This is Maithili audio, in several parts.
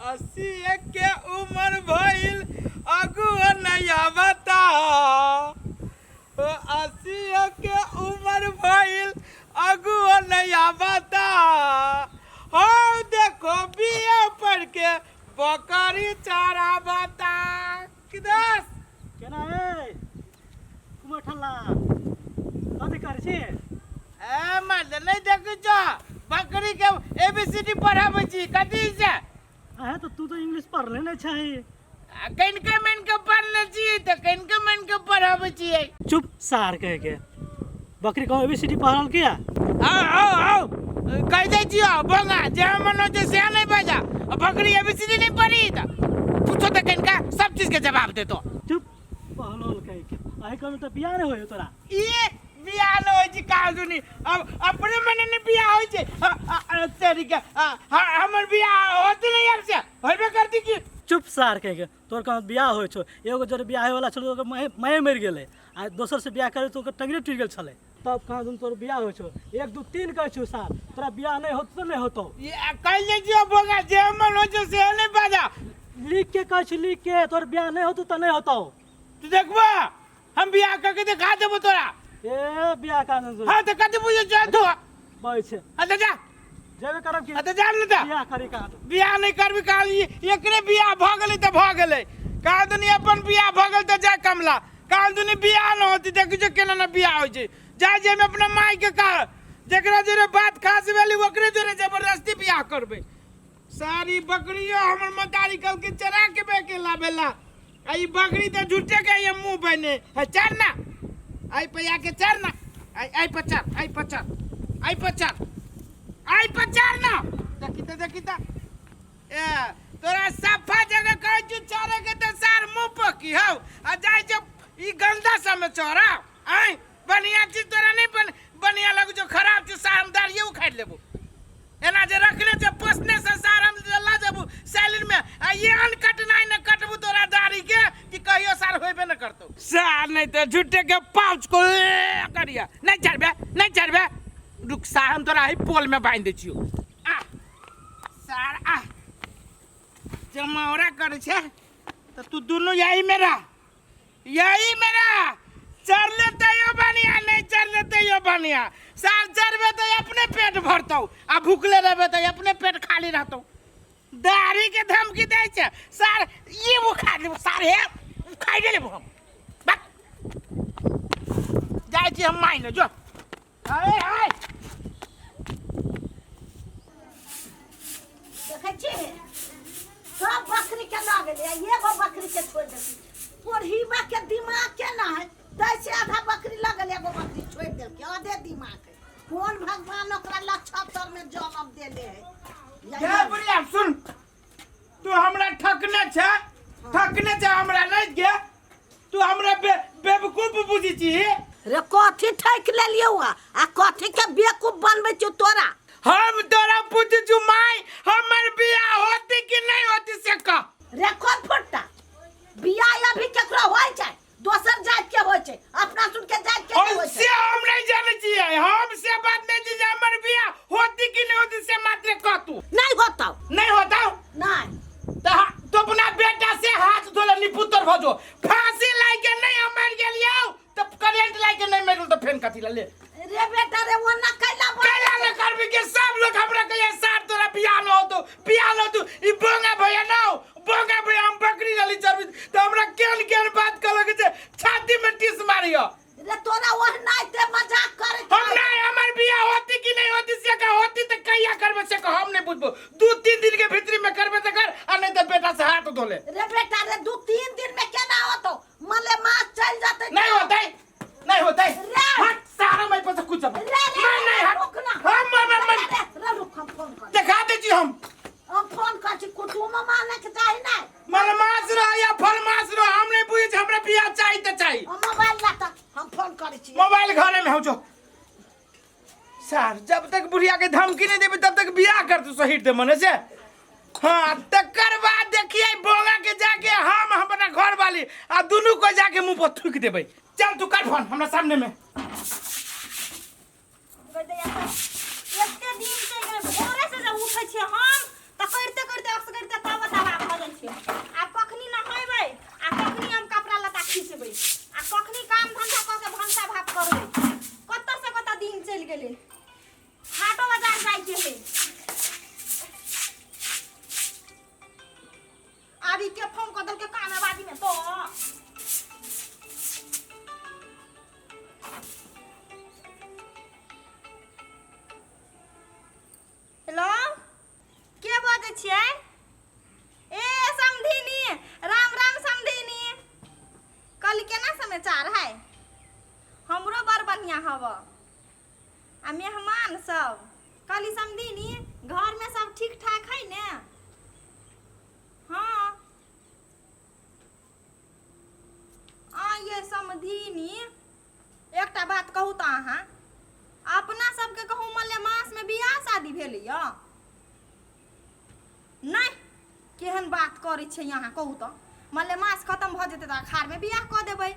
80 के उम्र भइल अगुआ नहीं आवता। ओ 80 के उम्र भइल अगुआ नहीं आवता। हो देखो बीए पढ़ के बकरी चरावता। किदस केना ए कुमार ठल्ला, कथी करै छी? ए मर्द, नहीं देखै छौ, बकरी के एबीसीडी पढ़ाबै छी। कथी से? अहे तऽ तू तऽ इंग्लिश पढ़ले नहि छही। आ कनिके मनिके पढ़ने छी तऽ कनिके मनिके पढ़ाबै छियै। चुप सार कह के, बकरी कहू एबीसीडी पढ़ल किया? आओ आओ आओ, कहि दै छियौ बंगा, जे मन होइ छै सएह नहि बाजा। आ बकरी एबीसीडी नहि पढ़ी तऽ पूछो तऽ कनिका सब चीज के जवाब देतो। चुप पहलोल कह के, अहि कहलहुँ तऽ बियाह नहि होय तोरा। ई बियाह नहि होइ छै कहाँ सुनी, अब अपने मने ने बियाह होइ छै। तेरी के हमर बियाह होते नहीं, अब से होबे करती की। चुप सार कह के, तोर कहाँ बियाह होइ छौ? एगो जोरे बियाह होय वाला छलै, ओकर माये मरि गेलै, आ दोसर से बियाह करे तऽ ओकर टंगरे टूटि गेल छलै। तब कहाँ दुन तोर बियाह होइ छौ? 1 2 3 कहै छौ सार, तोरा बियाह नहि होतौ तऽ नहि होतौ। ये कहि दै छियौ बोगा, जे मन होइ छै से नहि बाजा। लिख के कहै छी, लिख के, तोर बियाह नहि होतौ तऽ नहि होतौ। तू देखबा, हम बियाह करके देखा देबो तोरा। ए बियाह कहाँ से? हाँ तऽ कथी बुझै छै तू? बजै छै। हाँ तऽ जा। जेबे करब की? हाँ तऽ जा ने तऽ। बियाह करी कहाँ? बियाह नहि करबी कहाँ? एकरे बियाह भऽ गेलै तऽ भऽ गेलै। कहाँ दुनी अपन बियाह भऽ गेल तऽ जा कमला, कहाँ दुनी बियाह न होती। देखै छियै केना ने बियाह होइ छै। जा जे अपना माय के कह, जेकरा जोरे बात खास भेली ओकरे जोरे जबरदस्ती बियाह करबै। सारी बकरियो हमर मतारी कहलकै चरा के बेके लाबेला, आ ई बकरी तऽ झूठे के ये मुंह बने है। चल ना आई पे आके चल ना, आई आई पर चल, आई पर चल, आई पर चल, आई पर चल ना। देखी तऽ, देखी तऽ, ए तोरा सफा जगह कहै छी चढ़े के तऽ सार मुंह पकी हौ, आ जाइ छै ई गंदा सब में चढ़ा। आय बढ़िया चीज तोरा नहीं बन बढ़िया लगै छौ, खराब चीज सार हम दाढ़िए उखाड़ि लेबो। एना जे रखने छै पोसने से सार हम लऽ जेबू सैलून में, आ एहन कटनाइ ने कटबू तोरा दाढ़ी के कि कहियो सार होइबे ने करतौ। सार नहीं तऽ झूठे के पाउच को करिया। नहीं चढ़बे, नहीं चढ़बे, रुक सार हम तोरा ही पोल में बांधि दै छियौ। आ सार आ जमावड़ा करै छै तऽ तू दुनू यही में रह, यही मेरा चढ़ले तैयो बढ़िया, नहीं चढ़ले तैयो बढ़िया। साल चढ़बे तो अपने पेट भरतौ, आ भूखले रहबे तो अपने पेट खाली रहतौ। दाढ़ी के धमकी दै छै सार, ये वो खा लेबो सार, हे खाइ लेबो हम। बक जाइ छी हम माइन जो। अरे आय देखै छी सब बकरी के लऽ गेलै आ एगो बकरी के छोड़ि देलकै। कोढ़ीबा के दिमाग केना है, तै से आधा बकरी लऽ गेलै, एगो बकरी छोड़ि देलकै। आधे दिमाग है, कोन भगवान ओकरा लक्षण में जन्म देले है। हे बुढ़िया सुन, तू हमरा ठकने छै, ठकने छै हमरा नहीं गे, तू हमरा बेवकूफ बुझी छी। रे कथी ठकि लेलियौ आ कथी के बेवकूफ बनबै छियौ तोरा? हम तोरा पूछै छु माय, हमर बियाह होती कि नहीं होती से कह। रे कोन फुट्टा बियाह अभी केकरो होइ छै? दोसर जात के होइ छै, अपना सुन के जात के नहीं होइ से छै। हम नहीं जानै छियै, हम से बात नहीं छी जे हमर बियाह होती कि नहीं होती से मात्र कह तू। नहीं होतौ। नहीं होतौ? नहीं। तो तो अपना बेटा से हाथ धोले निपुतर भजो, फांसी लाइ के नहीं हम मर गेलियौ तो करेंट लाइ के नहीं मरल तो फेन कथी ले? रे बेटा रे, वो ना कैला बोल। कैला न करबी के सब लोग हमरा कहिया सार तोरा बियाह न होतो, बियाह न होतो। ई बोंगा भैया न हो, बोंगा भैया हम बकरी रहली चरबी तो हमरा केहन केहन बात कहलक जे छाती में टीस मारियो। रे तोरा ओह नहीं ते मजाक करे। हम नहीं, हमर बियाह होती कि नहीं होती से कह, होती तो कहिया करबे से कह, हम नहीं बुझबो। 2-3 दिन के भीतरी में करबे तो कर, आ नहीं तो बेटा से हाथ धो ले। रे बेटा रे, 2-3 दिन में केना होतो? मले मास चल जाते। नहीं होते, नहीं होते। रे। हट सारा मैं पर से कुछ रे, रे, नहीं, नहीं, हट। रुक ना। हम, हम, हम, रे, रे, रे, रुक, हम फोन कर। दिखा दे जी हम। हम फोन कर छी, कुटुम माने के चाही नहीं। मलमास रह या फलमास रह, हम नहीं बुझे, हमरा बियाह चाही त चाही। हम मोबाइल लाता, हम फोन करै छी। मोबाइल घरे में हो जो। सर जब तक बुढ़िया के धमकी नहीं देबे तब तक बियाह कर तू सही दे मने से। हाँ तकर बाद देखिए बोंगा के जाके हम अपना घर वाली आ दोनों को जाके मुंह पर थूक देबे। चल तू कर फोन हमरा सामने में। एते दिन से भोरे से जब उठै छियै हम तऽ करिते करिते अक्स करिते ताबत समधिनी, एकटा बात कहू तऽ अहाँ अपना सबके कहू मलेमासमे बियाह शादी भेलैया नहि? केहन बात करै छै अहाँ कहू तऽ। मलेमास खतम भऽ जेतै तऽ अखाड़मे बियाह कऽ देबै।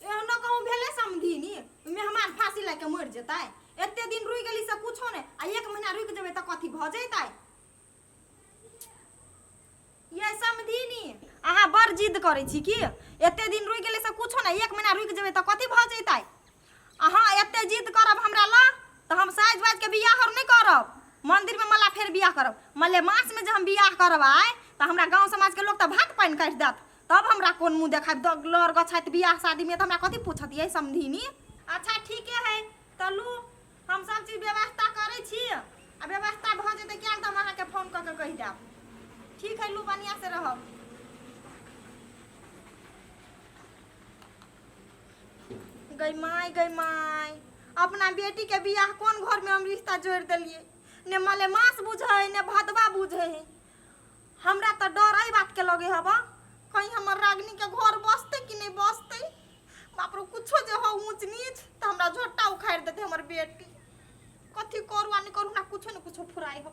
एहनो कहूँ भेलै समधिनी, मेहमान फांसी लए के मरि जेतै? एते दिन रुकि गेली से कुछो नहि, आ एक महीना रुकि जेबै तऽ कथी भऽ जेतै? ये समधिनी, अहाँ बड़ जिद करै छी की? एते दिन रुकि गेलै से कुछो नहि, एक महीना रुकि जेबै तऽ कथी भऽ जेतै? अहाँ एते जिद करब हमरा लग तऽ हम साजि बाजि के बियाह आओर नहि करब। मंदिरमे मला फेर बियाह करब। मलेमासमे जे हम बियाह करब आइ तऽ हमरा गाँव समाजके लोक तऽ भात पानि काटि देत। तब हमरा कोन मुँह देखायब? लड़ गछाइत बियाह शादीमे तऽ हमरा कथी पूछत ये समधिनी? अच्छा ठीके है, तऽ लू हम सब चीज व्यवस्था करै छी, आ व्यवस्था भऽ जेतै किया तऽ हम अहाँके फोन कऽ के कहि देब। ठीक है, लू बढ़िआँ से रहब। गई माय, गई माय, अपना बेटी के बियाह कोन घर में हम रिश्ता जोड़ देलिए? ने मलेमास बुझे है ने भदवा बुझे है। हमरा तऽ डर एहि बात के लगे हबा, कहीं हमर रागनी के घर बसते कि नहीं बसते। बाप रे, कुछो जे हो ऊंच नीच तऽ हमरा झोटा उखाड़ि देते हमर बेटी। कथी करू आ नहीं करू, हमरा कुछो ने कुछो फुराइ हो।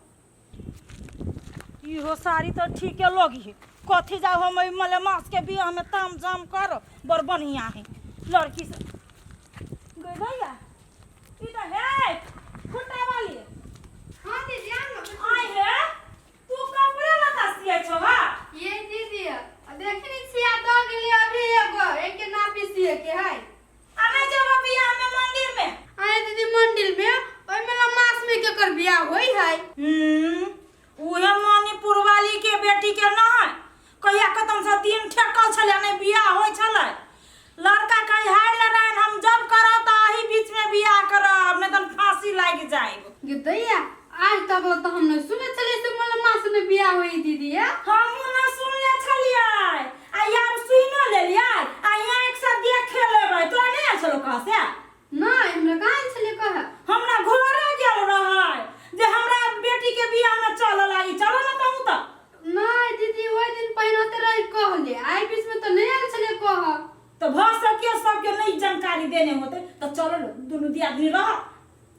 इहो साड़ी तऽ ठीके लगी है। कथी जाउ हम एहि मलेमास के बियाह में ताम जाम कर। बड़ बढ़िया है लड़की से गई भैया। ई तऽ हे खुट्टा वाली। हाँ दीदी, आउ ना। आइ हे, तू कपड़े लत्ता सियै छौ हा? ये दीदी, देखी नहीं छिया दऽ गेली अभी एगो, एके नापी सिए के है। आ नहि जेबो बियाह में मंदिर में? आए दीदी, मंदिर में ओइ मेला मास में केकर बियाह होई है? उहे मणिपुर वाली के बेटी के न है, कहिया खत्म से दिन ठेकल छलै, नहि बियाह होइ छलै। लड़का कही हाय लड़ाइन, हम जब करब तऽ अही बीच में बियाह करब, नहि तऽ फांसी लागि जाइब। गे दैया, आज तक तो हम नहीं सुने छलिए से मला मास में बियाह होई दीदी। या हमहूँ न सुनले छलियै, आ आब सुनियो लेलियै आ आँखि से देखे लेबै। तोरा नहि आयल छलौ कह से? नहीं, हमरा कहाँ आयल छलिए कह। हमरा घरे गेल रहै जे हमरा बेटी के बियाह में चलऽ लागी। चलो न तहूँ तऽ। नहीं दीदी, ओहि दिन पहिनते रही कहले, आई बीच में तो नहीं आयल छलिए कह। तऽ भऽ सके सबके नहीं जानकारी देने होते। तऽ चलो न, दुनू दियादनी रह।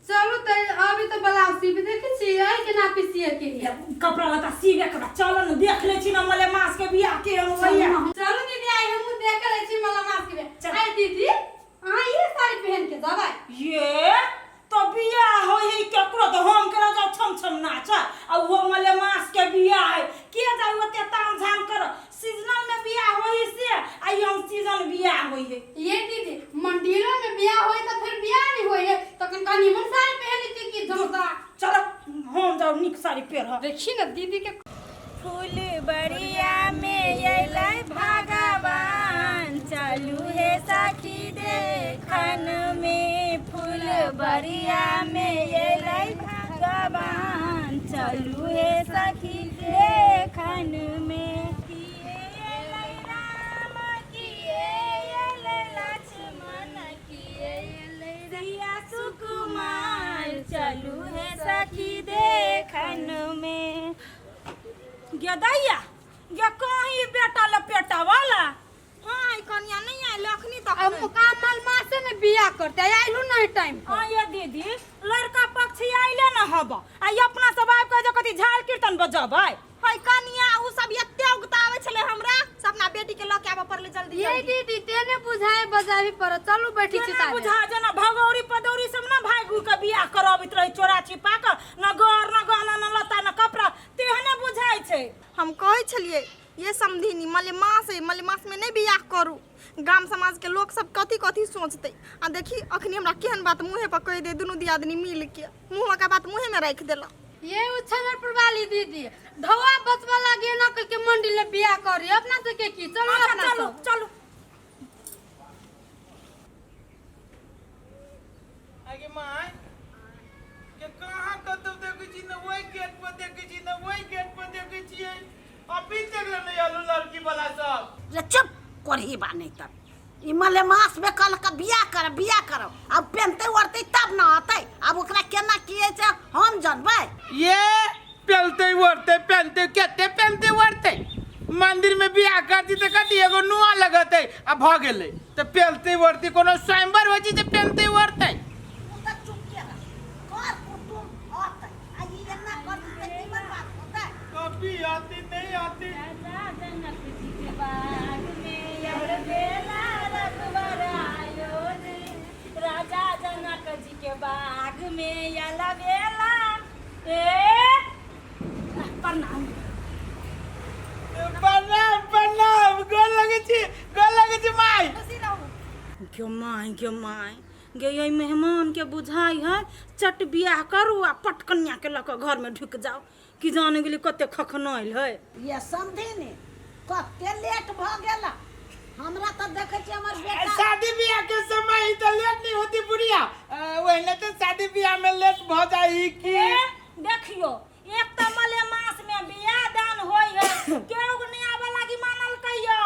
चलू तऽ अभी तऽ ब्लाउज सीबी देखै छी, एहि के नापी सिए के है। कपड़ा लत्ता सीबे के बाद चलो न, देख ले छी न मलेमास के बियाह के हम होइया। चलू दीदी, आई हमहूँ देख लै छी मलेमास के बियाह। चल। आई दीदी, अहाँ इहे साड़ी पहन के जेबै? ये तो बियाह होय है केकरो तो हम केना जाउ छम छम नाच? आ वो मलेमास के बियाह है, के जाय ओते ताम झाम कर? सीजनल में बियाह होय है से, आ ई हम सीजन बियाह होय है। ये दीदी, मंदिरो में बियाह होय तऽ फेर बियाह नहीं होय है, तखन कनि निमन साड़ी पहन लेती की झमका। चलो, हम जाउ नीक साड़ी पहिरब। देखी न दीदी के। फूल बरिया में अयलै भगवान, चलू हे सखी देखन में। फूल बरिया में अयलै भगवान, चलू हे सखी देखन में। किए अयलै राम, किए अयलै लक्ष्मण, किए अयलै सिया सुकुमार, चलू हे सखी देखन में। गेदैया गे, कहीं बेटा लपेटा वाला? हाँ, ई कनिया नहीं आयल अखनी तक। अब मुकामल मासे में बियाह करते आइलू नहीं टाइम पर। हाँ ये दीदी, लड़का पक्ष आइले न हब, आ ई अपना सब आबि के जे कथी झाल कीर्तन बजबै? है कनिया, उ सब एते उगताबै छलै हमरा से अपना बेटी के लऽ के आबऽ पड़लै जल्दी ये जल्दी। दीदी, तेने बुझाए बजाबी पर चलू बैठी छी। केना ताबे बुझा, जेना भगौरी पदौरी सब न भागि के बियाह करबैत रहै चोरा छिपा के, न गर न गहना न लत्ता न कपड़ा, तेहने बुझाइ छै। हम कहै छलियै ये समधिनी, मलेमास है, मलेमास में नहीं बियाह करू, गाम समाज के लोग सब कथी कथी सोचते। आ देखी अखनी हमरा केहन बात मुँहे पर कहि दे, दुनू दियादनी मिल के मुँह का बात मुँहे में राखि देलक। ये उछनरपुर वाली दीदी, ढौआ बचवा लागे ना कह के मंदिर में बियाह करी अपना सबके की? चलो। अच्छा, अपना चलू सब। चलू। आगे माय के, कहाँ कतौ देखै छी न ओहि गेट पर देखै छी न ओहि गेट पर देखै छियै, अभी तक ले नहि आलू लड़की वाला सब। रे चुप करही बा, नहीं तब ई मलेमास में कल के बियाह करब बियाह करब, अब पेनते ओढ़ते तब न अतै। आब ओकरा केना की होइ छै हम जनबै? ये पेलते ओढ़ते पेनते केते पेनते ओढ़ते। मंदिर में बियाह करती तऽ कथी एगो नुआ लगतै आ भऽ गेलै तऽ पेलतै ओढ़तै कोनो स्वयंवर होइ छै जे पेलतै ओढ़तै तू तऽ चुपके रह कर कुटुम अतै आ ई एना करती तऽ निमन बात होतै कभी आती नहीं आती राजा जनक जी के बाग में अलबेला ए प्रणाम प्रणाम प्रणाम गोर लगै छी गोर लगै छी माय खुशी रहू गे माय गे माय गे एहि मेहमान के बुझाइ है चट बियाह करू आ पट कन्या के लऽ कऽ घर में ढुकि जाउ कि जाने गेली कते खखनाइल है ये समधिनी कते लेट भऽ गेल हमरा तऽ देखै छी हमर बेटा शादी बियाह के समय ही तो लेट नहीं होती बुढ़िया वही तो शादी बियाह में लेट भ जाई की ए, देखियो एक तऽ मलेमास में बियाह दान होय है केओ नहि आबऽ लागी मानल कहियो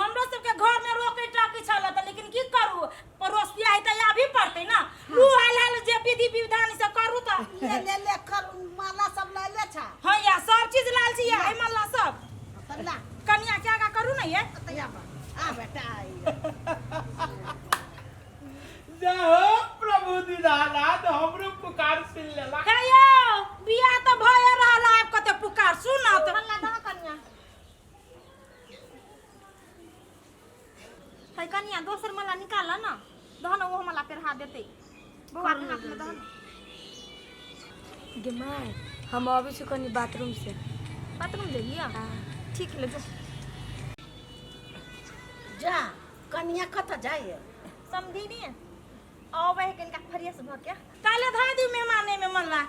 हमरो सबके घर में रोकै टाकै छल तऽ लेकिन की करू पड़ोसिया है तऽ आबी पड़तै ना लू हाल हाल जे विधि विधान से करू तऽ ले ले ले कर माला सब ले ले छा हाँ या सब चीज लाल छी या माला सब तऽ ला कनिया के आगा करू ना ये तऽ आबा आ बेटा आई जय हो प्रभु दीनानाथ हमरो पुकार सुन लेला हे यौ बियाह तऽ भए रहल है, आब कते पुकार सुनत मल्ला दह कनिया है कनिया दोसर मला निकाल ना दह ना ओहो मला पेरहा देतै बौआ के हाथ में दह ना गे माय हम अबै छी कनि बाथरूम से बाथरूम जइए ठीक ले जो जा कनिया कतऽ जाइए समधिनी अबै है कनिका फ्रेश भऽ के ताले धर दियौ मेहमाने में मल्ला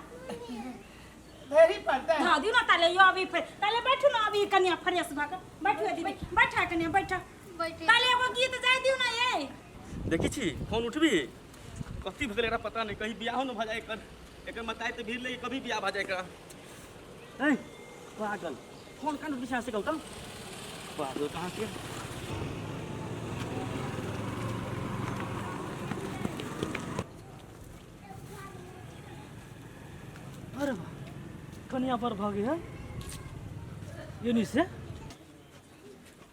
धरी पड़ता है धर दियौ ना ताले यो अभी फेर ताले बैठू ना अभी कनिया फ्रेश भऽ के बैठू ये दीदी बैठा कनिया बैठा बैठे ताले एगो गीत जाय दियौ ना ये देखै छी फोन उठबी कथी भऽ गेलै एकरा पता नहि कहीं बियाहो नहि भऽ जाय एकर एकर मताइ तऽ भीड़ लगे कभी बियाह भऽ जाय एकरा ऐ पागल फोन कान उठबी से गौतम पागल कहाँ से अरे वाह कनिया पर भऽ गेल है ये से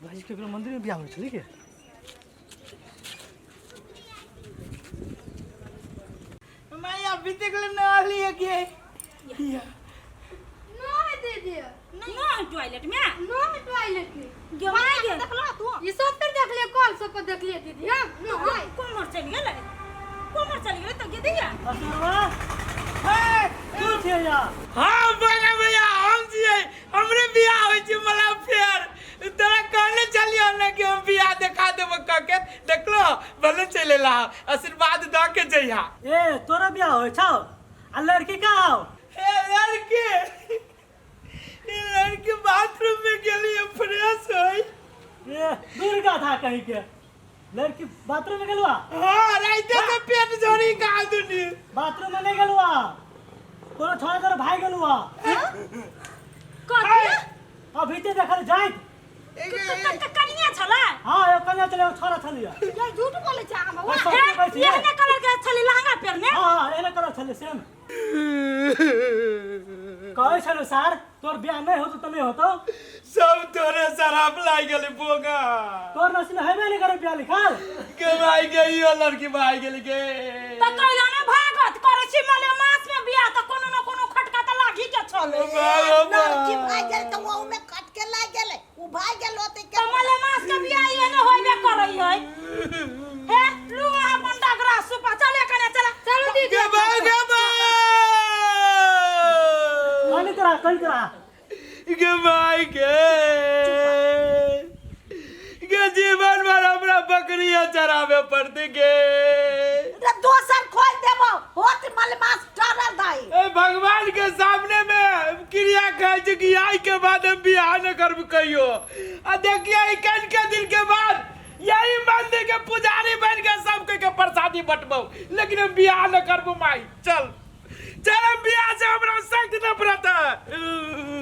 भाई केकरो मंदिर में बियाह होइ छलै के मैं अभी तक ले ना लिए के नहीं दीदी नहीं टॉयलेट में नहीं टॉयलेट में गे माय गे देखलो तू ई सब पर देख लिए कॉल सब पर देख लिए दीदी हम नहीं कोमर चलि गेलै कोमर चलि गेलै तऽ गे दैया असुरवा तू छियै या हाँ बड़ा भैया हम छियै हमरे बियाह होइ छै मला फेर तोरा कहने चलियो ना कि हम बियाह देखा देबो कह के देखलो भले चले ला आशीर्वाद द के जइहा ए तोरा बियाह होइ छौ आ लड़की का हौ ए लड़की ई लड़की बाथरूम में गेली फ्रेश होई ए दुर्गा था कहीं के लड़की बाथरूम में गेलुआ हाँ राइते से पेट झोरी का दुनी बाथरूम में नहीं गेलुआ कोनो छोड़ा तोरा भाई गेलुआ कथी अभी ते देखल जाइत कनिया छलै हाँ एगो कन्या छलै एगो छोरा छलियै ये झूठ बोले छै अहाँ बौआ बस सबके कहै छियै। एहने कलर के छलै लहंगा पहिरने हाँ हाँ एहने कलर छलै सेम कहै छलौ सार तोर बियाह नहि होतो तऽ नहि होतो सब तोरे शराब लाग गेलै बोगा तोर नसीब में हेबे नहि करे बियाह लिखल के भाई के इहो लड़की भाई गेली के तऽ कैला ने भागत करै छी मले मास में बियाह तऽ कोनो न कोनो खटका तऽ लागि के छलै लड़की भाग गेल तऽ ओहू में कट के लागि गेलै उ भाग गेल होतै तऽ मले मास के बियाह एने होइबे करै है हे लू अहाँ अपन डगरा सुपा चले कने चला चलो दीदी के भाई के भाई कनी तोरा कनी तोरा के भाई के के जीवन भर हमरा बकरियां चरावे पड़ती के रे दोसर खोल देबो होत मलमास डरल दाई ए भगवान के सामने में क्रिया खाइ छै कि आई के बाद हम बियाह न करब कहियो आ देखिए ई कन के दिन के बाद यही मंदिर के पुजारी बन के सब के, के प्रसादी बटबो लेकिन हम बियाह न करबो माई चल चल हम बियाह से हमरा सख्त नफरत है।